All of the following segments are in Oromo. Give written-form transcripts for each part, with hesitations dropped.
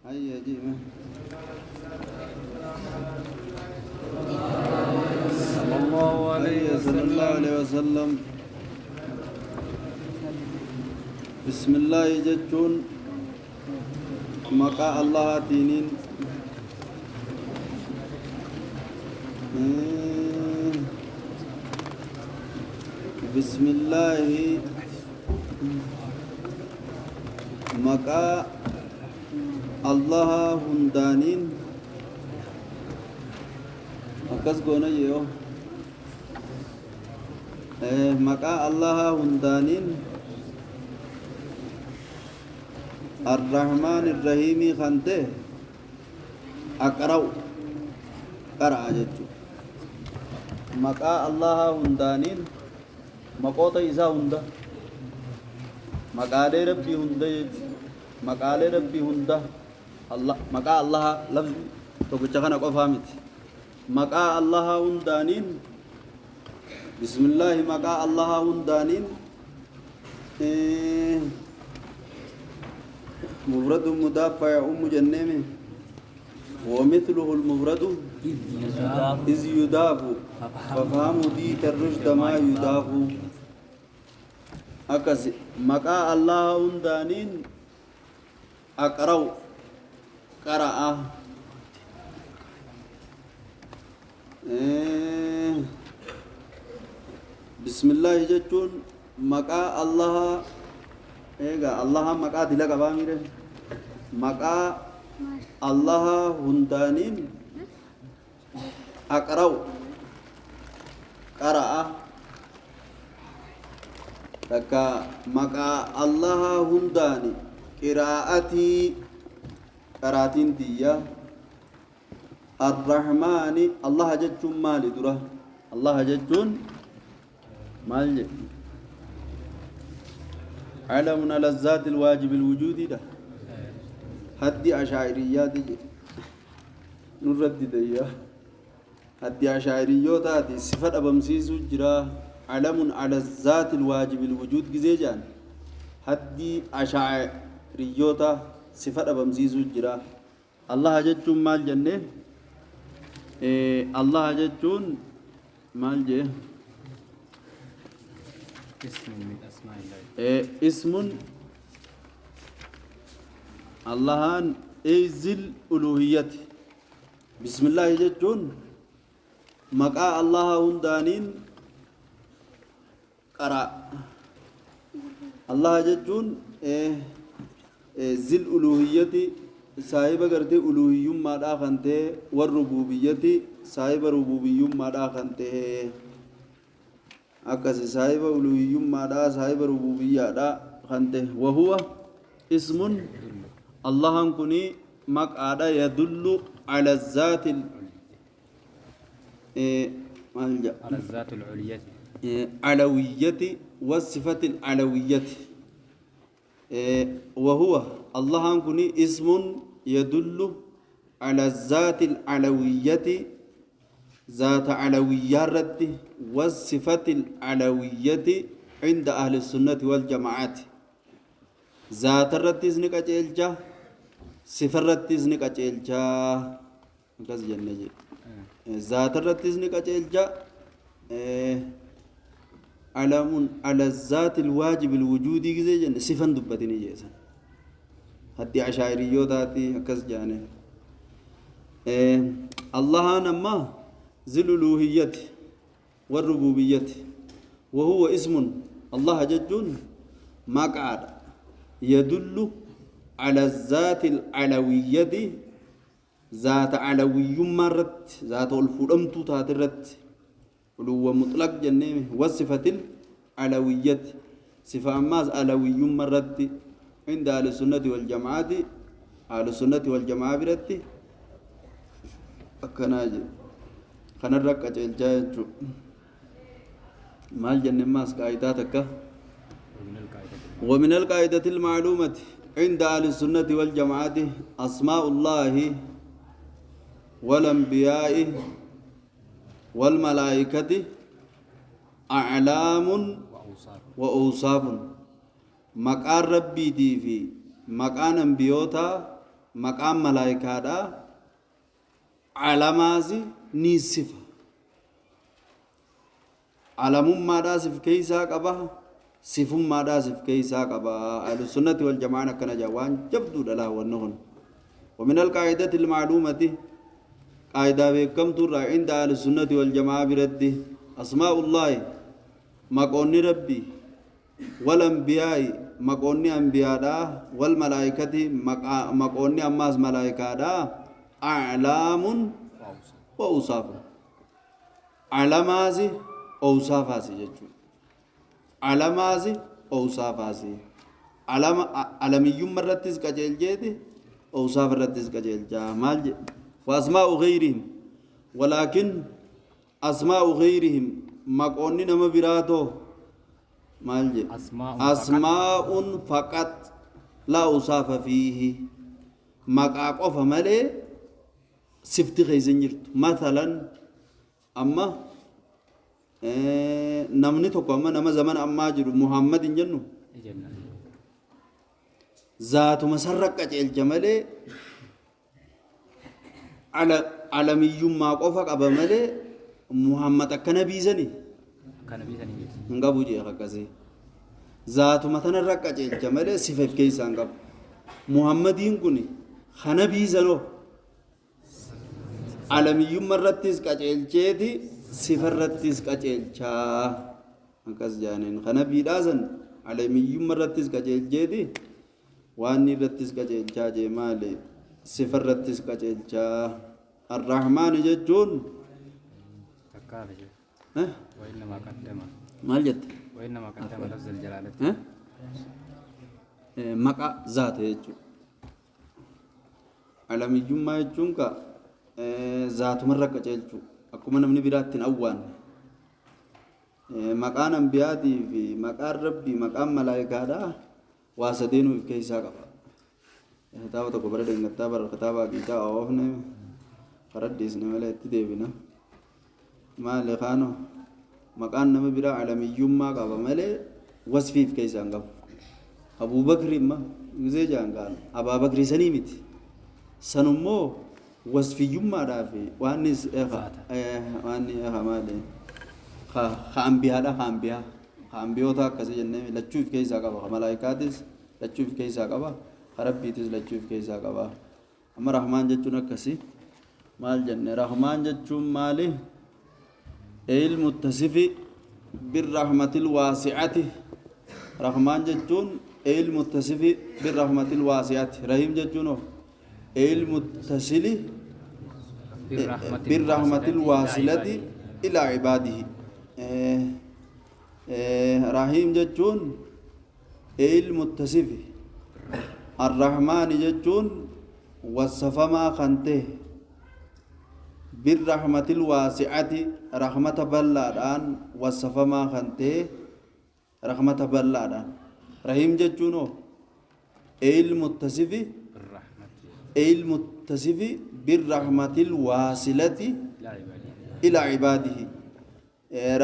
هيا جيمه. صلى الله عليه صلى الله وسلم. عليه وسلم. بسم الله جتون مقا الله تينين. بسم الله مقا الله هندانين أكس قونا يو مقا الله هندانين الرحمن الرحيم خنته أقرأ قرأ جتو مقا الله هندانين مقوطة إذا هندا مقالي ربي هندا مقالي ربي هندا الله مقا الله لفظ توكو قفامت مقا الله هندانين بسم الله مقا الله هندانين مفرد مضاف يعم جنمه ومثله المفرد إذ يضاف ففهم ديك الرشد ما يضاف أكس مقا الله هندانين أقرأ قرأ بسم الله جتون مقا الله إيغا الله مقا دلا قباميره مقا الله هندانين أقرأ قرأ تكا مقا الله هنداني قراءتي قراتين ديا الرحمن الله جتون مالي درا الله جتون مالي علمنا لذات الواجب الوجودي ده هدي أشاعريات نرد ديا هدي أشاعريات هدي صفة أبمسيس جرا علم على الذات الواجب الوجود جزيجان هدي أشاعريات صفة أبمسيس جرا الله جتون مال جنة الله جتون مال جه اسم من أسماء الله اسم اللهان إيزل ألوهية بسم الله جتون مقا الله هندانين قرأ الله جتون زل ألوهية صاحب قرتي ألوهي ما داخنته والربوبية صاحب ربوبي ما داخنته أكس صاحب ألوهي ما دا صاحب ربوبية دا خنته وهو اسم الله كني مقعد يدل على الذات على الذات العلية علوية والصفة العلوية وهو الله كني اسم يدل على الذات العلوية ذات علوية رد والصفة العلوية عند أهل السنة والجماعات ذات الرد إذنك أجلجا صفة الرد إذنك أجلجا ذات الرد إذنك أجلجا علم على الذات الواجب الوجودي جزء صفة دبتني جيسا هدي عشائريوتاتي هكذا جاني الله نما ذي الألوهية والربوبية وهو اسم الله جج مقعد يدل على الذات العلوية ذات علوي مرت ذات الفرمت تاترت علو مطلق جنة والصفة العلوية صفة أماز علوي مرت عند أهل السنة والجماعة أهل السنة والجماعة برت أكناج خنرك أجل جاج مال جنة ماس قاعدتك ومن القاعدة المعلومة عند أهل السنة والجماعة أسماء الله والأنبياء والملائكة أعلام وأوصاف مقام ربي دي في مقام أنبيوتا Maqaan malaayikaadha alamaasi ni sifa. Alamummaadhaas if keeysaa qaba, sifummaadhaas if keeysaa qaba. Ahlusunnati waljamaan akkana jaa, waan jabduudha laa wanni kun. ومن القاعدة المعلومة قاعدة بكم ترى عند أهل السنة والجماعة برده أسماء الله مقوني ربي والأنبياء مقوني أنبياء والملائكة مقوني أماس ملائكة أعلام وأوصاف. علمازي أوصافاسي جتشو، علمازي أوصافاسي، علم علميوم مرتز قجيل جيدي أوصاف مرتز قجيل جا مال. وأسماء غيرهم، ولكن أسماء غيرهم مقوني نما براتو مال جي أسماء فقط لا أوصاف فيه. مقاق أوف مالي سفت خيزن. مثلا أما namni tokko amma nama zaman ammaa jiru Muhammad hin jennu, zaatuma sarra qajeelcha malee alamiyyummaa qofa qaba malee Muhammad akka nabiisanii hin qabu jee akkasii. Zaatuma tanarra qajeelcha malee sifeef keessaa hin qabu. Muhammadiin kun kana biisanoo alamiyyummaa irrattis qajeelcheeti sifarrattis qajeelchaa akkas jaaniin. Kana biidhaasan alamiyyummaa irrattis qajeelcheeti waan irrattis qajeelchaa jee maali sifarrattis qajeelchaa. Arrahmaan jechuun maal jette? Maqaa zaata jechuudha. Alamiyyummaa jechuun ka zaatumarra qajeelchuu akkuma namni biraatti hin awwaanne. Maqaan ambiyaatii fi maqaan rabbii maqaan malaayikaadha waa sadeenuu of keessaa qaba. Kitaaba tokko bara deengattaa bara kitaaba aqiidaa oofne faraddiisne malee itti deebina. Maali kaano maqaan nama biraa alamiyyummaa qaba malee wasfiif keessaa hin qabu. Abuubakri imma gisee jaan kaan Abaabakri sanii miti. Sanummoo wasfiyyummaadhaa fi waan maali ka ambiyaadha, ka ambiyaa ka ambiyoota akkasii jennee lachuuf keessaa qaba. Ka malaayikaatis lachuuf keessaa qaba, ka rabbiitis lachuuf keessaa qaba. Amma rahmaan jechuun akkasii maal jenne? Rahmaan jechuun maali? المتصف بالرحمة الواسعة. رحمن جتون المتصف بالرحمة الواسعة. رحيم جتون المتصل بالرحمة الواصلة إلى عباده. رحيم جتون المتصف. الرحمن جتون وصف ما خنته بالرحمة الواسعة، رحمة بلادان وصف ما خنته رحمة بلادان. رحيم جتونو المتصف المتصف بالرحمة الواصلة إلى عباده.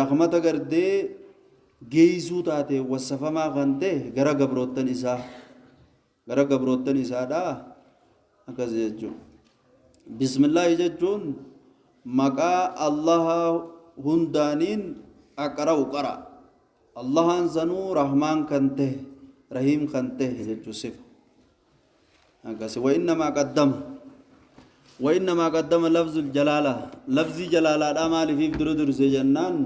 رحمة قردي جيسو تاتي وصف ما خنته غرا غبروتن إسا غرا غبروتن إسا دا أكز جتون. بسم الله جتون مقا الله هندانين أقرأ قرأ الله أنزنو رحمن كنته رحيم كنته جتو صفة. وإنما قدم، وإنما قدم لفظ الجلالة لفظ جلالة دا مالي في درو درسي جنان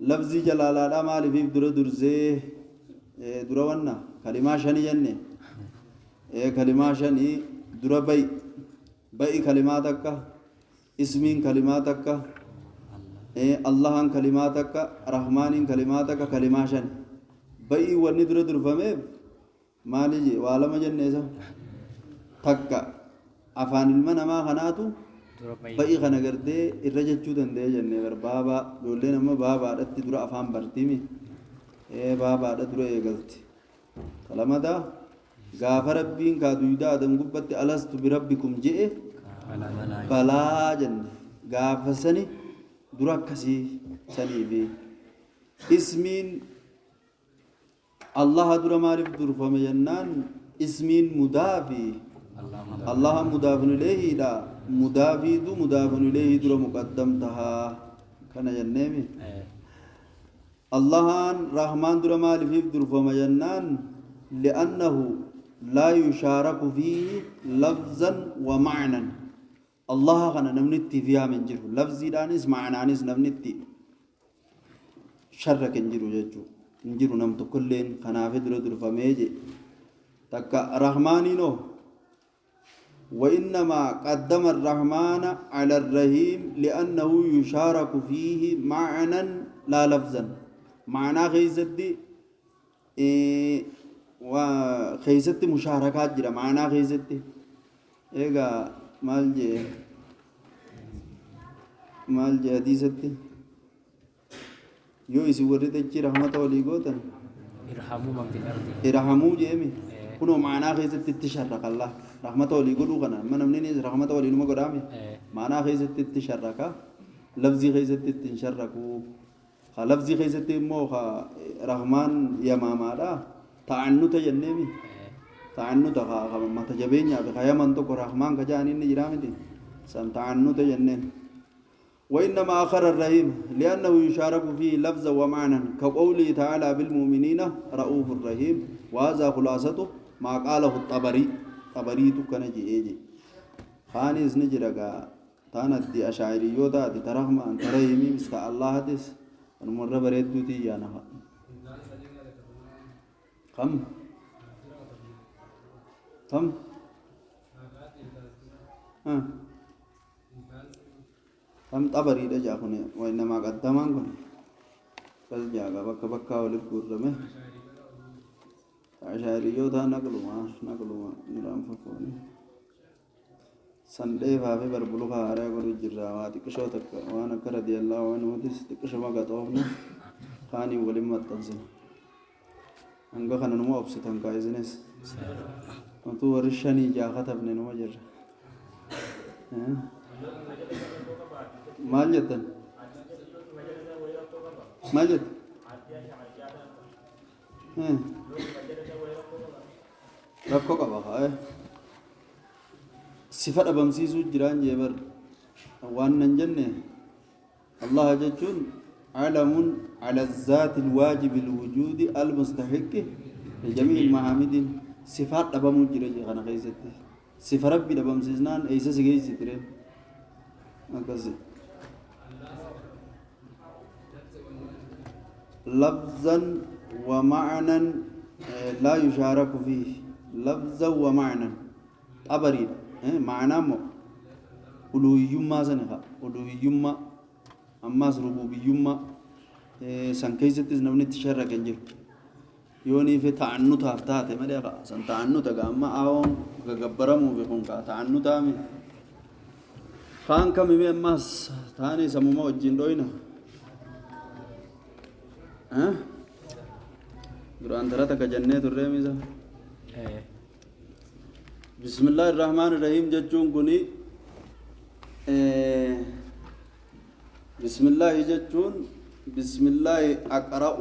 لفظ جلالة دا مالي في درو درسي دروانا كلمة شني جنة كلمة شني درو بي بي كلماتك اسمين كلماتك اللهان كلماتك رحمانين كلماتك كلمة شني بي وني درو درفمي مالي جي والما جنة تكا afaan ilma namaa kanaatu ba'ii kana gartee irra jechuu danda'e jennee bar baabaa ijoolleen amma baabaadhatti dura afaan bartiimi baabaadha dura eegalti. Kalamadaa gaafa rabbiin kaa duydaa adam gubbatti alastu birabbikum je'e balaa jenne gaafa sani dura akkasii sanii fi ismiin Allaha dura maaliif durfame jennaan ismiin mudaa fi الله مضاف إليه لا مضافي دو مضاف إليه در مقدم تها كان جنمي الله رحمن در مال في در فما جنان لأنه لا يشارك فيه لفظا ومعنى الله كان نمنتي فيها من جره لفظي دانس معنانس نمنتي شرك انجرو ججو انجرو نمت كلين خنافي در در فميجي تك رحماني نو وإنما قدم الرحمن على الرحيم لأنه يشارك فيه معنى لا لفظا معنى خيزتي وخيزتي مشاركات جرا معنى خيزتي إيغا مال جي حديثتي يو إسي ورد رحمة ولي قوتن ارحموا من في الأرض ارحموا جيمي كنو معنى خيزتي تشرك الله رحمة ولي قدو كنا من أمنين رحمة ولي نما قدامي معنى خيزتي تشرك لفظي خيزتي تنشركو لفظي خيزتي مو رحمن يا ماما لا تعنت جنمي تعنت ما تجبين يا بخيا من تك رحمن كجاني نجرامتي سام تعنت جنين وإنما آخر الرحيم لأنه يشارك فيه لفظا ومعنى كقوله تعالى بالمؤمنين رؤوف الرحيم وهذا خلاصته ما قاله الطبري طبري تكنجي ايجي خانيس نجرغا تانا دي اشاعريوتا دي ترحمن ترحيمي مست الله ديس المره بريدوتي يا نها كم كم ها كم طبري دجا كوني وإنما قدمان كوني بس جاغا بك بكا ولد غرمه أشعريوتا نقلوا نقلوا نرام فكوني سندي فافي بربلوكا هارا غرو جرا واتي كشو تك وانا كرضي الله عنه تس تكشما غطوفنا خاني ولم تنزل hanga kana numa obsitan kaa isinis utuu warri shanii jaa katabne numa jirra maal jettan maal jettan rakkoo qaba haa sifa dhabamsiisuu jiraan jee bar waan nan jenne Allah jechuun علم على الذات الواجب الوجود المستحق لجميع المحامد صفات دبمو جيره خنا خيستي صفة ربي دبم سيزنان ايسا سيجي تري اكزي لفظا ومعنى لا يشارك فيه لفظا ومعنى طبري معنى مو ألوهيما سنها ألوهيما ammas rububiyyummaa san keessattis namni itti sharrake hin jiru yoonii fi ta'annutaaf taate malee san ta'annuta gaamma aawoon gagabbaramuufi kun kaa ta'annutaami kaan kamime ammas taanii samuma wajjin dhoyna duraan tara takka jennee turree misa bismillaahi irrahmaani irrahiim jechuun kuni بسم الله جتون بسم الله أقرأ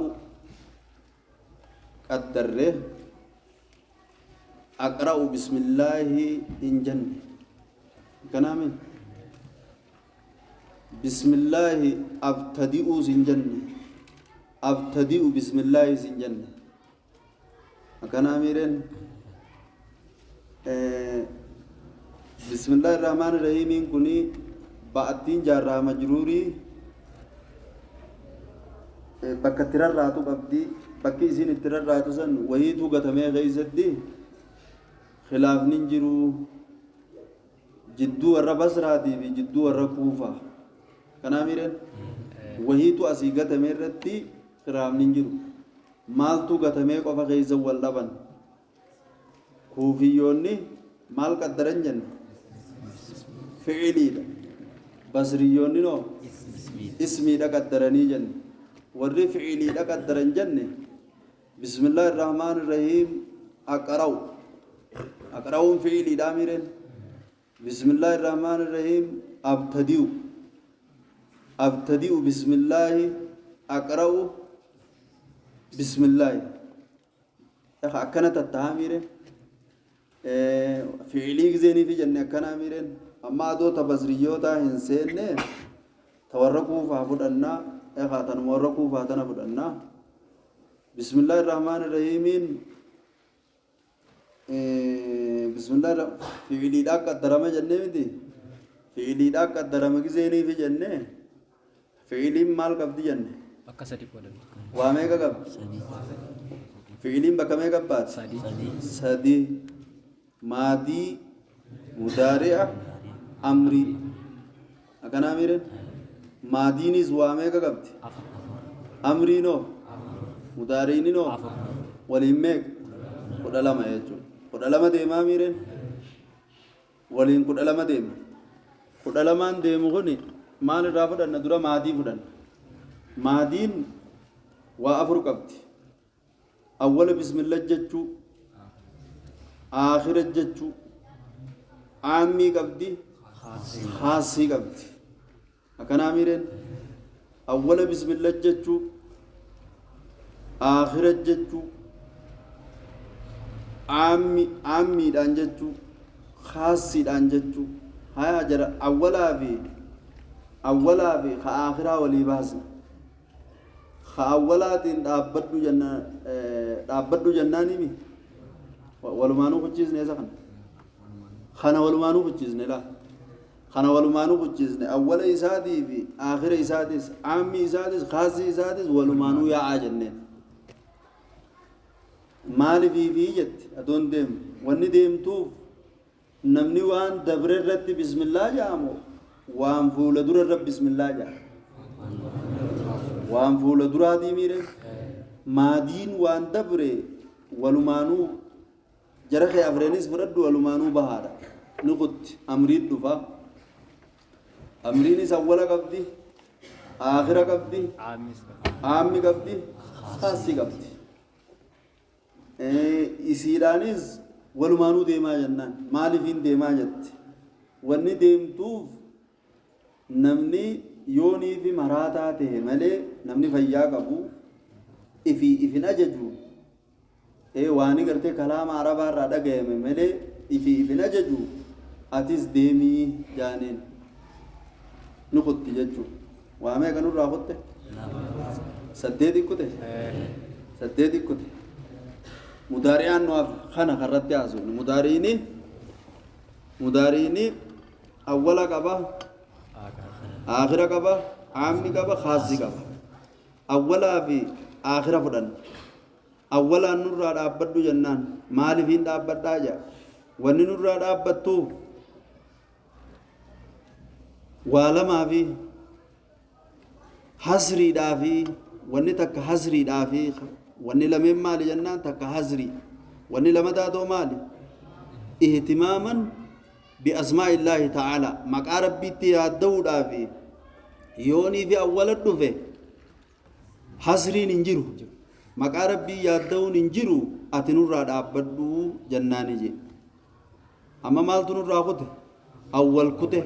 قدره أقرأ بسم الله إن جن كلامي بسم الله أبتدئ زنجن أبتدئ بسم الله زنجن كلامي رين بسم الله الرحمن الرحيم كوني بعدين جارة مجروري bakka itti rarraatu qabdi bakki isiin itti rarraatu san wayiitu gatamee keeysatti khilaafni hin jiru jidduu warra basraatii fi jidduu warra kuufaa kanaa miireen wayiitu asii gatamee irratti khilaafni hin jiru maaltu gatamee qofa keeysa wal dhaban kuufiyyoonni maal qaddaran jenne fi'iliidha basriyyoonni noo ismiidha qaddaranii jenne warri fi'iliidha qaddaran jenne bismillaahi irrahmaani irrahiim aqra'u aqra'uun fi'iliidha miireen bismillaahi irrahmaani irrahiim abtadi'u abtadi'u bismillaahi aqra'u bismillaahi akkana tattahaa miireen Fi'ilii gizeenii fi jenne akkanaa miireen amma adoo ta basriyyootaa hin seenne ta warra kuufaa fudhannaa eegaa tanuma warra kuufaa tana fudhannaa bismillaahi irrahmaani irrahiimiin bismillaahi fi'iliidhaa qaddarama jennee miti fi'iliidhaa qaddarama gizeenii fi jenne fi'iliin maal qabdi jenne Bakka sadi qoodamti. Waa meeqa qabdi? Fi'iliin bakka meeqa baati? Sadi. Sadi. Maadii, mudaari'a, amrii. Akkanaa miire? Maadiinis waa meeqa qabdi? Afur. Amriinoo? Mudaariininoo? Afur. Waliin meeqa? 12 jechuudha. 12 deemaa miireen? Waliin 12 deema. 12n deemu kuni maal irraa fudhanna? Dura maadii fudhanna. Maadiin waa afur qabdi. Awwala bismillah jechuu, aakhira jechuu, aammii qabdi, khaasii qabdi. Akkanaa miireen? Awwala bismillah jechuu, aakhira jechuu, aammi aammiidhaan jechuu, khaasiidhaan jechuu. Haya jara awwalaa fi awwalaa fi ka aakhiraa walii baasna. Ka awwalaatiin dhaabbadhu jenna dhaabbadhu jennaanimi walumaanuu kuchiisne isa kana. Kana walumaanuu kuchiisne laa. Kana walumaanuu kuchiisne awwala isaatii fi aakhira isaatis aammi isaatis khaasii isaatis walumaanuu yaa'aa jenneen. Maaliifii jetti adoon deemu wanni deemtuuf namni waan dabre irratti bismillaa jedhamu waan fuula dura irratti bismillaa jedha. Waan fuula duraatii miire maadiin waan dabre walumaanuu jara kee afreenis fudhadhu walumaanuu bahaadha. Ni kutti amriin dhufa. Amriinis awwala qabdi, aakhira qabdi, aammi qabdi, khaasii qabdi. Isiidhaanis walumaanuu deemaa jennaan maaliifiin deemaa jetti. Wanni deemtuuf namni yoonii fi maraataa ta'e malee namni fayyaa qabu ifii ifin ajaju waani gartee kalaama arabaa irraa dhagayame malee ifii ifin ajaju atis deemii jaaneen ni kutti jechuudha. Waa meeqa nurraa kutte? 8 kute? 8 kute. Mudaari'aan nu hafe kana karratti haasofne. Mudaari'ini awwala qaba, aakhira qaba, aammi qaba, khaasii qaba. Awwalaa fi aakhira fudhanna. Awwalaan nurraa dhaabbadhu jennaan maaliif hin dhaabbadhaa jedha. Wanni nurraa dhaabbattuuf waa lamaa fi hasriidhaa fi wanni takka hasriidhaa fi wanni lameen maali jennaan takka hasrii. Wanni lama taatoo maali? Ihtimaaman bi'asmaa'illaahi ta'aalaa maqaa rabbiitti yaadda'uudhaa fi yoonii fi awwala dhufe hasriin hin jiru. Maqaa rabbii yaadda'uun hin jiru ati nurraa dhaabbadhu jennaani jedhe. Amma maaltu nurraa kute? Awwal kute.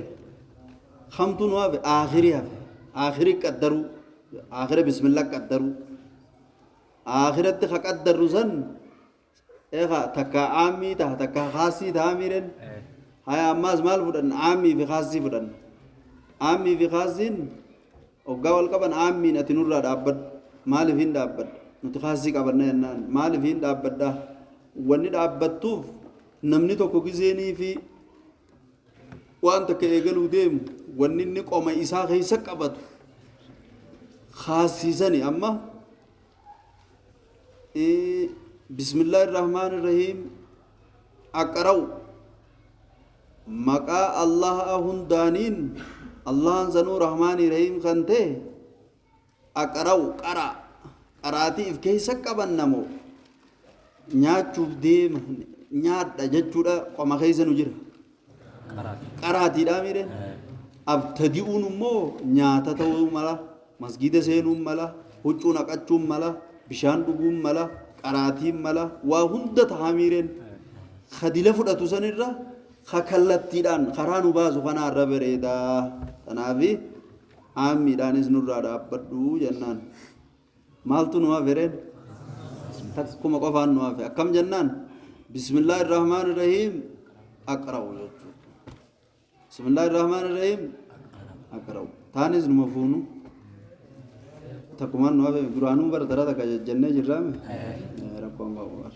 Kamtu nu hafe? Aakhirii hafe. Aakhirii qaddaruu. Aakhira bismillah qaddaruu. Aakhiratti ka qaddarru san eegaa takka aammii taha takka khaasii taha miireen. Haya ammaas maal fudhanna? Aammii fi khaasii fudhanna. Aammii fi khaasiin hoggaa wal qaban aammiin ati nurraa dhaabbadhu. Maaliif hin dhaabbadha? Nuti khaasii qabanna jennaan. Maaliif hin dhaabbadha? Wanni dhaabbattuuf namni tokko gizeenii fi waan takka eegaluu deemu wanni inni qoma isaa keessa qabatu khaasiisani amma bismillaahi irrahmaani irrahiim aqra'u maqaa allaha hundaaniin allahan sanuu rahmaani rahiim kan ta'e aqra'u qara qaraatii if keessa qaban namoo nyaachuuf deema nyaadha jechuudha qoma keessa nu jira. Qaraatiidhaa miire abtadi'uun immoo nyaata ta'uu mala, masgiida seenuun mala, huccuu naqachuun mala, bishaan dhuguun mala, qaraatiin mala, waa hunda tahaa miireen. Kadila fudhatu sanirra ka kallattiidhaan karaa nu baasu kanaarra bareedaa. Kanaafi aammiidhaanis nurraa dhaabbadhu jennaan. Maaltu nu hafe reen? Takkuma qofaan nu hafe. Akkam jennaan? بسم الله الرحمن الرحيم أقرأ جچو بسم الله الرحمن الرحيم أقرأ تانيز مفهوم تكمان نوافه درانو بر درا تك جنة جرام ركوم باور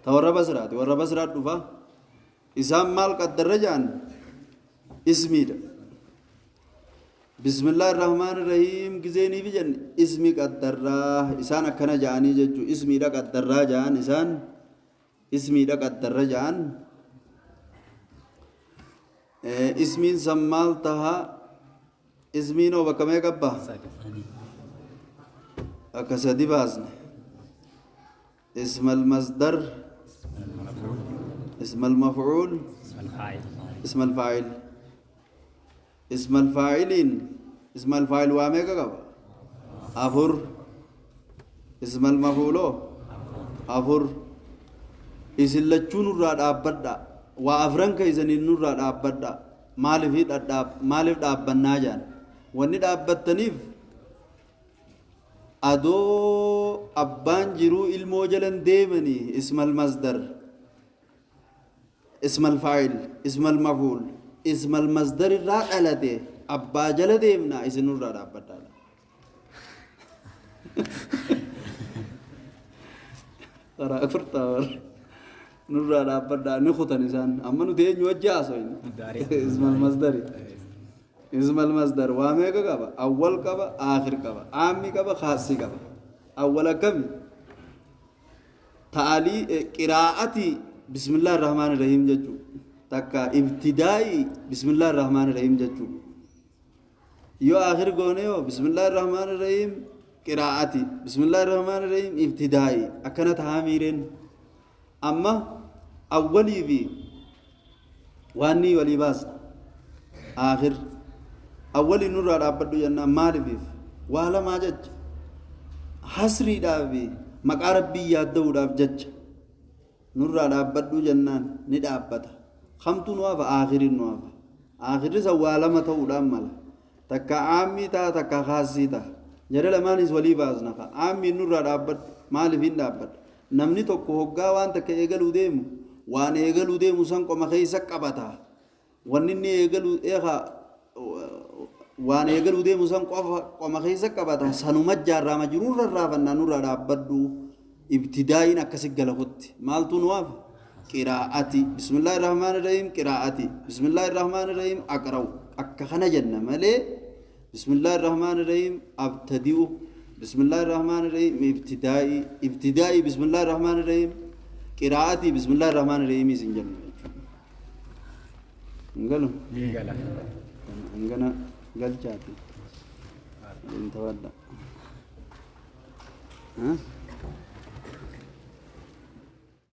تورا بسرات ورا بسرات دفا إسام مال قدر جان اسمي بسم الله الرحمن الرحيم جزيني بجن اسمي قدر إسان أكنا جاني ججو اسمي دا قدر جان إسان اسمي دا قدر جان اسمي سمال تها اسمي نو بكمه كبا أكسدي بازن اسم المصدر اسم المفعول اسم الفاعل اسم الفاعلين اسم الفاعل وامي كبا أفر اسم المفعول أفر إسلتشون الراد أبدا وأفرن كيزن الراد أبدا مالف أبنا جان وني أبتنيف أدو أبان جرو الموجلن ديمني اسم المصدر اسم الفاعل اسم المفعول اسم المصدر الراد ألته أبا جل ديمنا اسم الراد أبدا ترى أكبر نور أبدا نخطأ نسان أما نتيجة نوجه أصلاً اسم المصدر اسم المصدر وامي كذا أول كذا آخر كذا عامي كذا خاصي كذا أول كم تعالي قراءتي بسم الله الرحمن الرحيم جتو تكا ابتدائي بسم الله الرحمن الرحيم جتو يو آخر قونيو بسم الله الرحمن الرحيم قراءتي بسم الله الرحمن الرحيم ابتدائي أكنت هاميرين أما أولي في واني ولي باس آخر أولي نور أبدو جنة مالفيف ولا ما جج حسري دابي مقاربي يادو داب جج نور أبدو جنة ندابته خمتو نوافا آخر نوافا آخر سوالا ما تودام مال تكا عامي تا تكا خاصي تا جرى لمانيس ولي باس نخا عامي نور أبد مالفين دابد namni tokko hoggaa waan takka eegaluu deemu waan eegaluu deemu san qoma keessa qabata wanni inni eegaluu eegaa waan eegaluu deemu san qoma keessa qabata sanuma jaarraama jiruun rarraafannaa nurraa dhaabbadhu ibtidaa'iin akkasi galahutti maaltu nu hafa qiraa'ati bismillaahi rahmaani rahiim qiraa'ati bismillaahi rahmaani rahiim aqra'u akka kana jenna malee bismillaahi rahmaani rahiim abtadi'u بسم الله الرحمن الرحيم ابتدائي ابتدائي بسم الله الرحمن الرحيم قراءتي بسم الله الرحمن الرحيم سنجل نقولوا نقنا قال جاتي انت ولا ها.